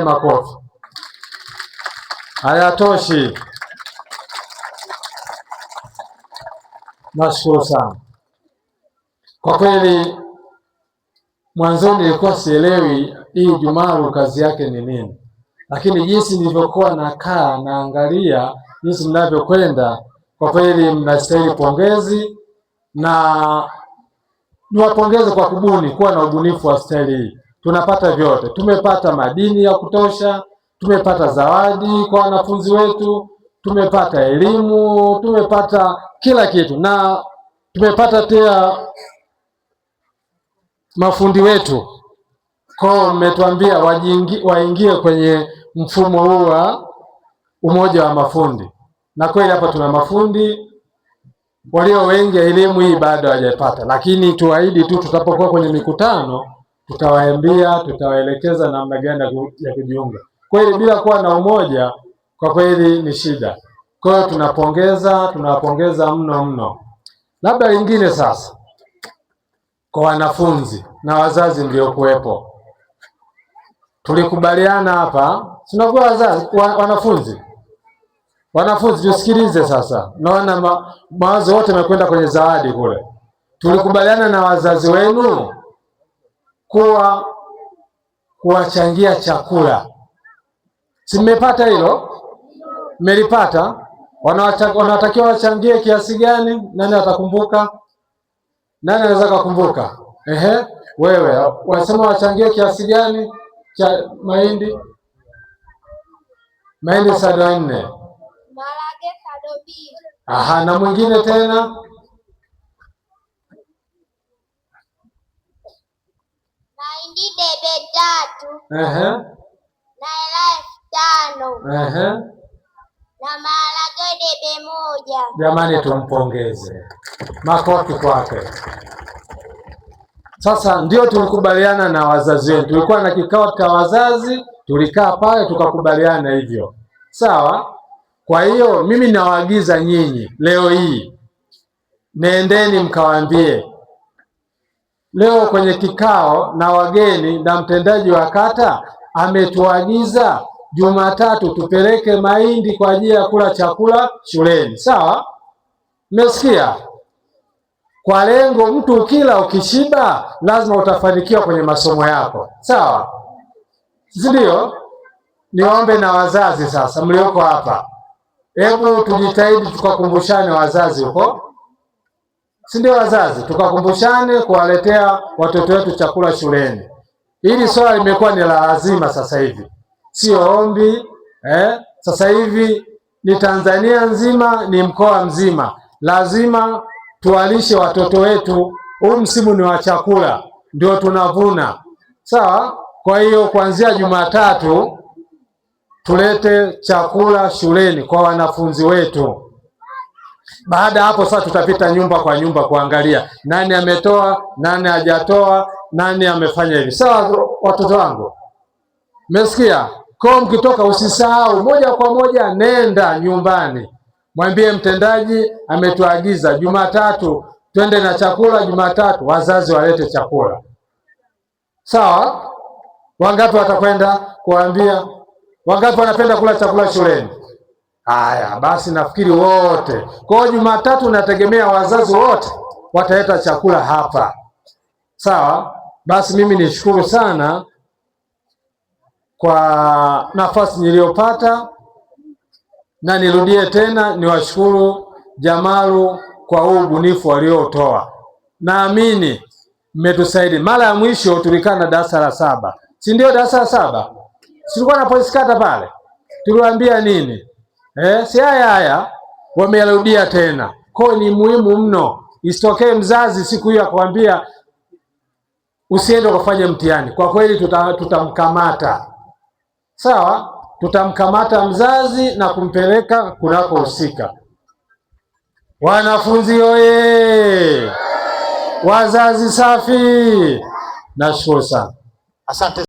Makofi hayatoshi. Nashukuru sana kwa kweli. Mwanzoni nilikuwa sielewi hii Jumaru kazi yake ni nini, lakini jinsi nilivyokuwa nakaa naangalia jinsi mnavyokwenda, kwa kweli mnastahili pongezi, na niwapongeze kwa kubuni, kuwa na ubunifu wa staili hii. Tunapata vyote, tumepata madini ya kutosha, tumepata zawadi kwa wanafunzi wetu, tumepata elimu, tumepata kila kitu, na tumepata pia mafundi wetu. Kwao mmetuambia waingie kwenye mfumo huu wa umoja wa mafundi, na kweli hapa tuna mafundi walio wengi, elimu hii bado hawajapata, lakini tuahidi tu tutapokuwa kwenye mikutano tutawaambia, tutawaelekeza namna gani ya kujiunga. Kweli bila kuwa na umoja kwa kweli ni shida. Kwa hiyo tunapongeza, tunawapongeza mno mno. Labda lingine sasa kwa wanafunzi na wazazi mliokuwepo, tulikubaliana hapa, tunakuwa wazazi wanafunzi, wanafunzi tusikilize sasa. Naona mawazo wote yamekwenda kwenye zawadi kule. Tulikubaliana na wazazi wenu kuwa kuwachangia chakula, si mmepata hilo? Mmelipata? Wanatakiwa wachangie kiasi gani? Nani atakumbuka? Nani anaweza kukumbuka? Ehe, wewe wasema wachangie kiasi gani cha mahindi? Mahindi sado 4. Maharage sado 2. Aha, na mwingine tena? Mahindi debe 3. Ehe. Na hela 5,000. Ehe. Na maharage debe 1. Jamani, tumpongeze. Makofi kwake. Sasa ndio tulikubaliana na wazazi wetu. Tulikuwa na kikao cha wazazi, tulikaa pale tukakubaliana hivyo. Sawa? Kwa hiyo mimi nawaagiza nyinyi leo hii, nendeni mkawaambie leo kwenye kikao na wageni na mtendaji wa kata ametuagiza Jumatatu tupeleke mahindi kwa ajili ya kula chakula shuleni. Sawa? Mmesikia? Kwa lengo mtu ukila ukishiba lazima utafanikiwa kwenye masomo yako. Sawa? Si ndio? Niombe na wazazi sasa mlioko hapa, hebu tujitahidi tukakumbushane wazazi huko. Si ndio wazazi? Tukakumbushane kuwaletea watoto wetu chakula shuleni. Hili swala limekuwa ni la lazima sasa hivi. Sio ombi, Sasa hivi ni Tanzania nzima, ni mkoa mzima. Lazima tuwalishe watoto wetu. Huu msimu ni wa chakula, ndio tunavuna. Sawa? Kwa hiyo kuanzia Jumatatu tulete chakula shuleni kwa wanafunzi wetu. Baada hapo sasa tutapita nyumba kwa nyumba kuangalia nani ametoa, nani hajatoa, nani amefanya hivi. Sawa watoto wangu? Mmesikia? Kwa mkitoka usisahau moja kwa moja nenda nyumbani. Mwambie mtendaji ametuagiza Jumatatu twende na chakula, Jumatatu wazazi walete chakula. Sawa? Wangapi watakwenda kuambia? Wangapi wanapenda kula chakula shuleni? Haya, basi nafikiri wote. Kwa hiyo Jumatatu nategemea wazazi wote wataleta chakula hapa. Sawa? Basi mimi nishukuru sana kwa nafasi niliyopata, na nirudie tena niwashukuru Jamaru kwa huu ubunifu waliotoa. Naamini mmetusaidia. Mara ya mwisho tulikaa na darasa la 7. Si ndio darasa la 7? Si tulikuwa na polisi kata pale? Tuliwaambia nini? Si haya haya wamerudia tena. Kwa hiyo ni muhimu mno. Isitokee mzazi siku hiyo akwambia usiende ukafanye mtihani. Kwa kweli tutamkamata. Sawa? Tutamkamata mzazi na kumpeleka kunakohusika. Wanafunzi oye! Wazazi safi! Nashukuru sana. Asante.